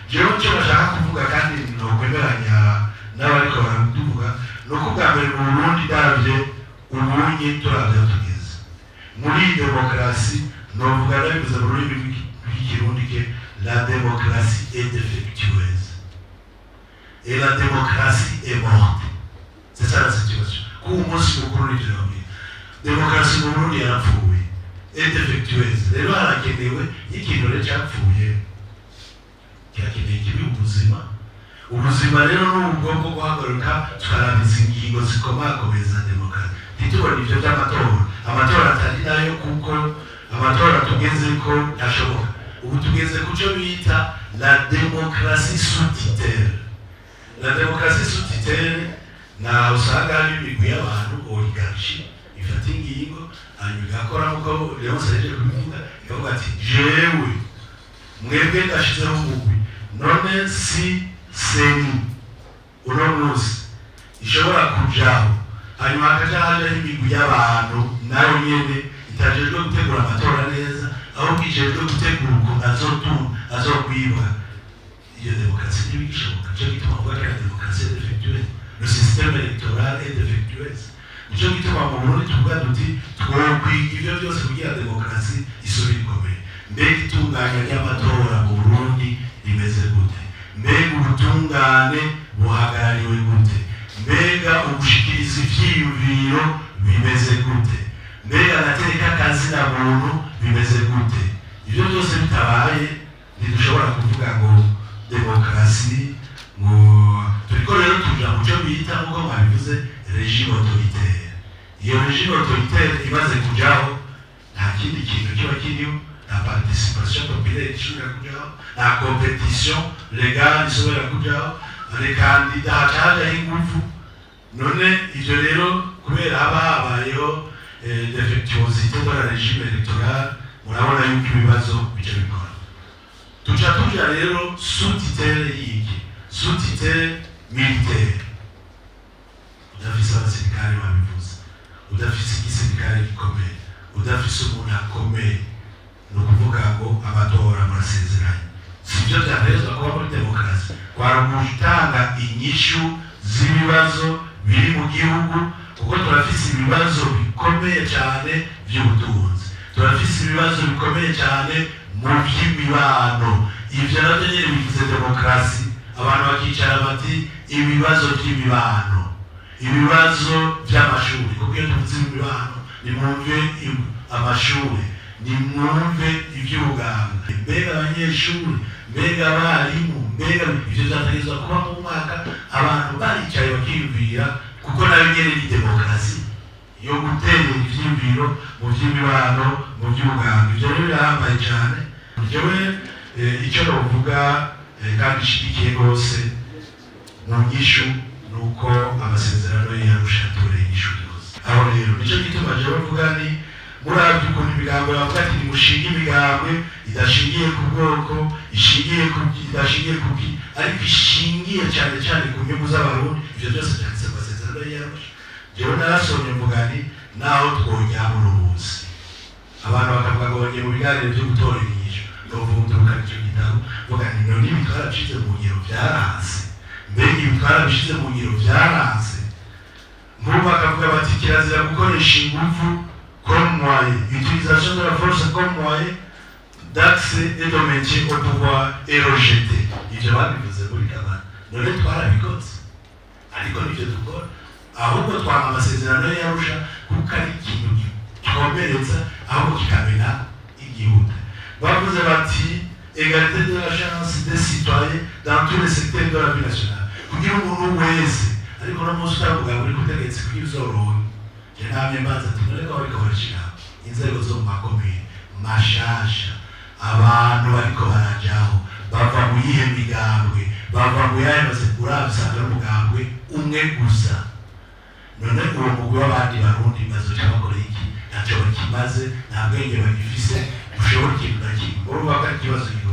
Jewe icyo bashaka kuvuga kandi nokwemeranya n'abariko baraduvuga ni uko ubwa mbere mu Burundi, ndavye ubunye, turavye aho tugeze muri iyi demokarasi, novuga ndabivuze mu rurimi rw'Ikirundi que la démocratie est défectueuse et la démocratie est morte. C'est ça la situation. Ku munsi mukuru nivyo nababwira, demokarasi mu Burundi yarapfuye, est défectueuse. Rero harakenewe ikintu rero cyapfuye kirakeneye kibi ubuzima. Ubuzima rero ni ubwo bwo guhaguruka tukaraba izi ngingo zikomakomeza demokarasi, ntitubone ivyo by'amatora, amatora atari nayo, kuko amatora tugeze ko ntashoboka. Ubu tugeze ku cyo bita la démocratie sous tutelle. La démocratie sous tutelle naho usanga hari imigwi y'abantu, oligarchie, ifata ingingo hanyuma igakora nkuko Leonce yaje kubivuga, ikavuga ati: "Jewe mwebwe ndashizeho umugwi." None si CENI uno munsi ishobora kujaho, hanyuma hakaja hajaho imigwi y'abantu nayo nyene itajejwe gutegura amatora neza, ahubwo ijejwe gutegura ukuntu azokwibwa, iyo demokarasi ntibigishoboka. Nico gituma mvuga ko la démocratie est défectueuse, le système électoral est défectueuse. Nico gituma mu Burundi tuvuga duti twokwiga ivyo byose kugira demokarasi isubire ikomeye. Mbega itunganya ry'amatora mu Burundi rimeze gute? Mbega ubutungane buhagarariwe gute? Mbega ugushikiriza ivyiyumviro bimeze gute? Mbega agateka kazina muntu bimeze gute? Ivyo byose bitabaye, ntidushobora kuvuga ngo demokarasi, ngo turiko rero tuja mu cyo bita, nk'uko mwabivuze, régime autoritaire. Iyo régime autoritaire imaze kujaho, nta kindi kintu kiba kiriho, nta participation populaire ishobora kujaho, nta compétition légale ishobora kujaho, les candidats haca hajaho ingufu. None ivyo rero, kubera haba habayeho défectuosité de la régime électorale, murabona yuko ibibazo bica bikora. Tuca tuja rero sous tutelle y'iki? Sous tutelle militaire. Udafise abasirikare, babivuze, udafise igisirikare gikomeye, udafise umuntu akomeye, ni ukuvuga ngo amatora murasezeranye, sibyo byategerezwa kuba muri demokarasi. Kwari gutanga inyishu z'ibibazo biri mu gihugu, kuko turafise ibibazo bikomeye cyane by'ubutunzi, turafise ibibazo bikomeye cyane mu by'imibano. Ivyo navyo nyene bigize demokarasi. Abantu bakicara bati ibibazo by'imibano, ibibazo by'amashuri, kuko iyo tuvuze imibano, nimwumve amashuri, nimwumve iby'ubuganga, mbega abanyeshuri, mbega abarimu, mbega ivyo vyategerezwa kuba mu mwaka abantu baricaye bakiyumvira, kuko nayo nyene ni demokarasi yo guterera ivyiyumviro mu by'imibano, mu by'ubuganga. Ivyo rero birahambaye cyane. Jewe icyo novuga kandi ishigikiye rwose mu nyishu ni uko amasezerano y'Arusha yatoreye inyishu yose. Aho rero nicyo gituma jewe mvuga ni muravye ukuntu imigambo bavuga ati nimushinge imigambwe idashingiye ku bwoko, ishingiye ku idashingiye ku ki, ariko ishingiye cyane cyane ku nyungu z'Abarundi. Ivyo byose byanditse mu masezerano y'Arusha. Jewe narasomye mvuga nti naho twojyama uno munsi, abantu bakavuga ngo bagiye mu biganiro byo gutora inyishu, ndovunduruka ico gitabo, mvuga nti none ibi twarabishize mu ngiro byaranse. Mbega ibi twarabishize mu ngiro byaranse? Nk'ubu bakavuga bati kirazira gukoresha ingufu comme moyen, utilisation de la force comme moyen d'accès et de maintien au pouvoir est rejeté. Ivyo babivuze muri kabana, none twarabikoze? Ariko nivyo dukora, ahubwo twanga amasezerano y'Arusha kuko ari ikintu gikomeretsa, ahubwo kikamena igihugu. Bavuze bati égalité de la chance des citoyens dans tous les secteurs de la vie nationale, kugira umuntu wese. Ariko no munsi utavuga muri kutegetsi kugira uzoronke, je namye mbaza ati none ko bariko barashira inzego zo mu makomine mashasha, abantu bariko barajaho bava mu yihe migambwe, bava mu yahe maze? Uravye usanga ari umugambwe umwe gusa. None uwo mugwi w'abandi Barundi bazoca bakora iki? Ntacyo bakimaze, nta bwenge bagifise bushobora ikintu na kimwe. Urumva ko ari ikibazo gikomeye.